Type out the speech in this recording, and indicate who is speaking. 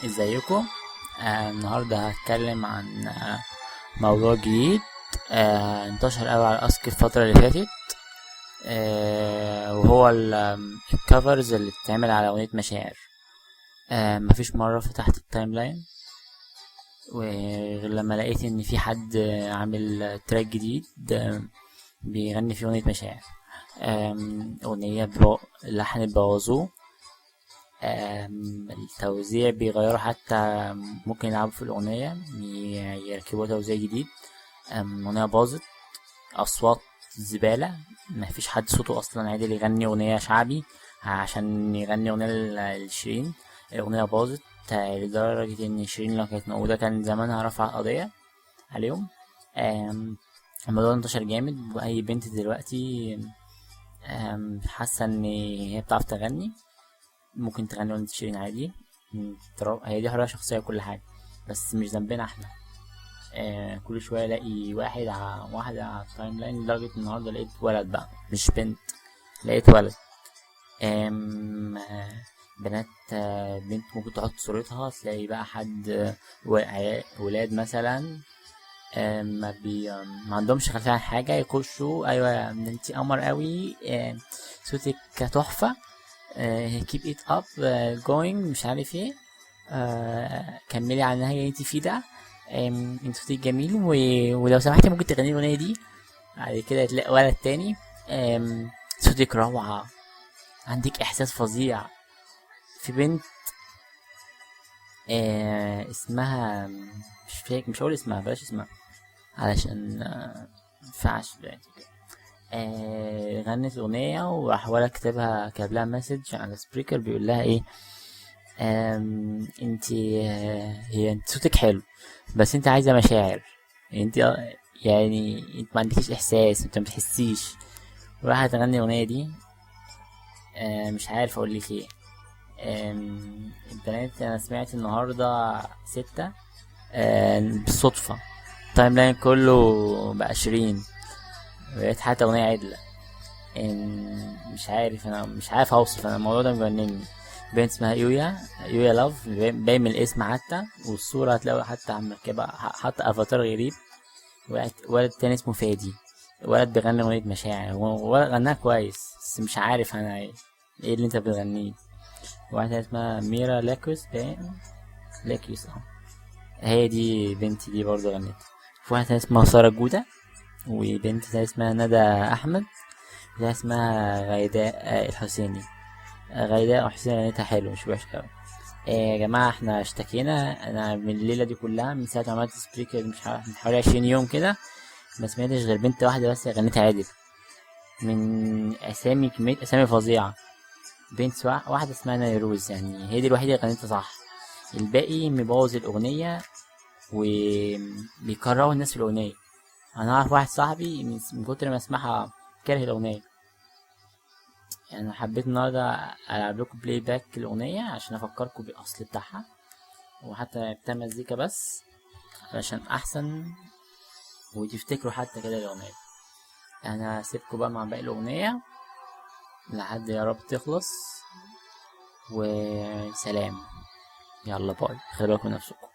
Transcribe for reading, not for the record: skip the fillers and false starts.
Speaker 1: ازيكم. النهارده هتكلم عن موضوع جديد انتشر قوي على Ask الفترة اللي فاتت، وهو ال covers اللي بتتعمل على اغنية مشاعر. مفيش مرة فتحت ال timeline وغير لما لقيت ان في حد عامل track جديد بيغني فيه اغنية مشاعر. اغنية لحن بوظوه، التوزيع بيغيروا، حتى ممكن يلعبوا في الأغنية يركبوا توزيع جديد. الأغنية باظت، أصوات زبالة، مفيش حد صوته أصلا عادل يغني أغنية شعبي عشان يغني أغنية لشيرين. الأغنية باظت لدرجة إن شيرين لو كانت موجودة كان زمانها رفعت قضية عليهم. الموضوع انتشر جامد، وأي بنت دلوقتي حاسة إن هي بتعرف تغني ممكن تغني أغنية شيرين عادي. هي دي حرية شخصية وكل حاجة، بس مش ذنبنا احنا. كل شوية الاقي واحدة على ال timeline، لدرجة النهاردة لقيت ولد بقى مش بنت، لقيت ولد. آم، آه، بنات، بنت ممكن تحط صورتها تلاقي بقى حد، ولاد مثلا، ما عندهمش خلفية عن حاجة، يخشوا ايوه انتي قمر قوي، صوتك تحفة، keep it up going، مش عارف ايه، كملي على النهج اللي انت فيه ده، انت صوتك جميل ولو سمحتي ممكن تغني الاغنية دي. بعد كده تلاقي ولد تاني، صوتك روعة، عندك احساس فظيع. في بنت اسمها مش فاكر، مش هقول اسمها، بلاش اسمها علشان مينفعش دلوقتي. غنت اغنية وراح ولد كتب لها message على Spreaker بيقول لها ايه، انتي، هي انت صوتك حلو بس انت عايزه مشاعر، انت يعني انت ما عندكيش احساس، انت ما بتحسيش. وراحت تغني الاغنية دي. مش عارف اقول لك ايه. البنات انا سمعت النهارده 6، بالصدفة ال timeline كله ب20، بقيت حتى اغنية عدله. مش عارف، انا مش عارف اوصف، انا الموضوع ده مجنني. بنت اسمها يويا لاف، باين من الاسم حتى، والصورة هتلاقوا حتى عم مركبة، حاطة افاتار غريب. ولد تاني اسمه فادي، ولد بيغني اغنية مشاعر، هو ولد غناها كويس بس مش عارف انا ايه اللي انت بتغنيه. واحدة اسمها ميرا لاكوس، باين لاكيوس، هي دي بنتي دي برضه غنت. في واحدة اسمها سارة جودة، وبنت تانية اسمها ندى أحمد، وواحدة اسمها غيداء الحسيني. غيداء الحسيني غنتها حلو مش وحش أوي. يا جماعة احنا اشتكينا، أنا من الليلة دي كلها من ساعة ما عملت Spreaker مش عارف من حوالي 20 يوم كده ما سمعتش غير بنت واحدة بس غنتها عدل، من أسامي كمية أسامي فظيعة. بنت واحدة اسمها نيروز، هي دي الوحيدة اللي غنتها صح، الباقي مبوظ الأغنية وبيكرهوا الناس في الأغنية. أنا أعرف واحد صاحبي من كتر ما اسمعها كاره الأغنية. حبيت النهاردة ألعب لكم playback الأغنية عشان أفكركم بالأصل بتاعها، وحتى لعبتها مزيكا بس علشان أحسن وتفتكروا حتى كده الأغنية. أنا هسيبكم بقى مع باقي الأغنية لحد يا رب تخلص، وسلام، يلا باي، خلي بالكم من نفسكم.